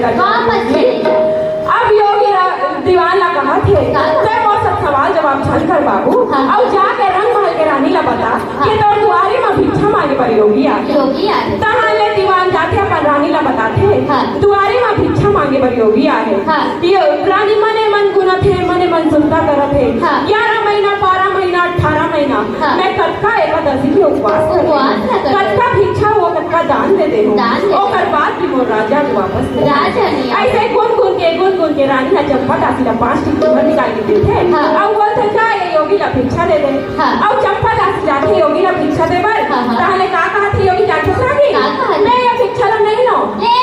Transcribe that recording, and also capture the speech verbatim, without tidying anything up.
वापस चले जा। अब योगी रा-, दीवान ला कहत हे, का? "तैं मोर सब सवाल जवाब झन कर बाबू, हाँ। अउ जाके रंग महल के रानी ला बता हाँ। कि तोर दुआरी म भिक्षा मांगे बर योगी आए।" योगी आए। तहाँ ले दीवान जाथे अपन रानी ला बताथे, हाँ। "दुआरी म भिक्षा मांगे बर योगी आए।" हाँ। यो रानी मने मन गुनत हे, मने मन सुरता करत हे। हाँ। ग्यारह महीना, बारह महीना, अठारह महीना, हाँ। मैं कतका एकादशी के उपवास करत हँव। उपवास ला करत हँव। कतका भिक्षा हो, कतका दान दे दे हँव। दान दे दे। ओकर बाद भी मोर राजा के वापस नहीं राजा नहीं आए। अइसे गुन गुन के, गुन गुन के रानी ह चंपा दासी ला पाँच ठी चूना निकाल के देथे। हाँ। अउ बोलथे, "जा ये योगी ला भिक्षा दे दे।" हाँ। अउ चंपा दासी जाथे योगी ला भिक्षा दे बर। हाँ, हाँ। तहाँ ले का कहथे योगी जानथस रानी? का कहथे? "मैं ये भिक्षा ला नहीं लँव।" ले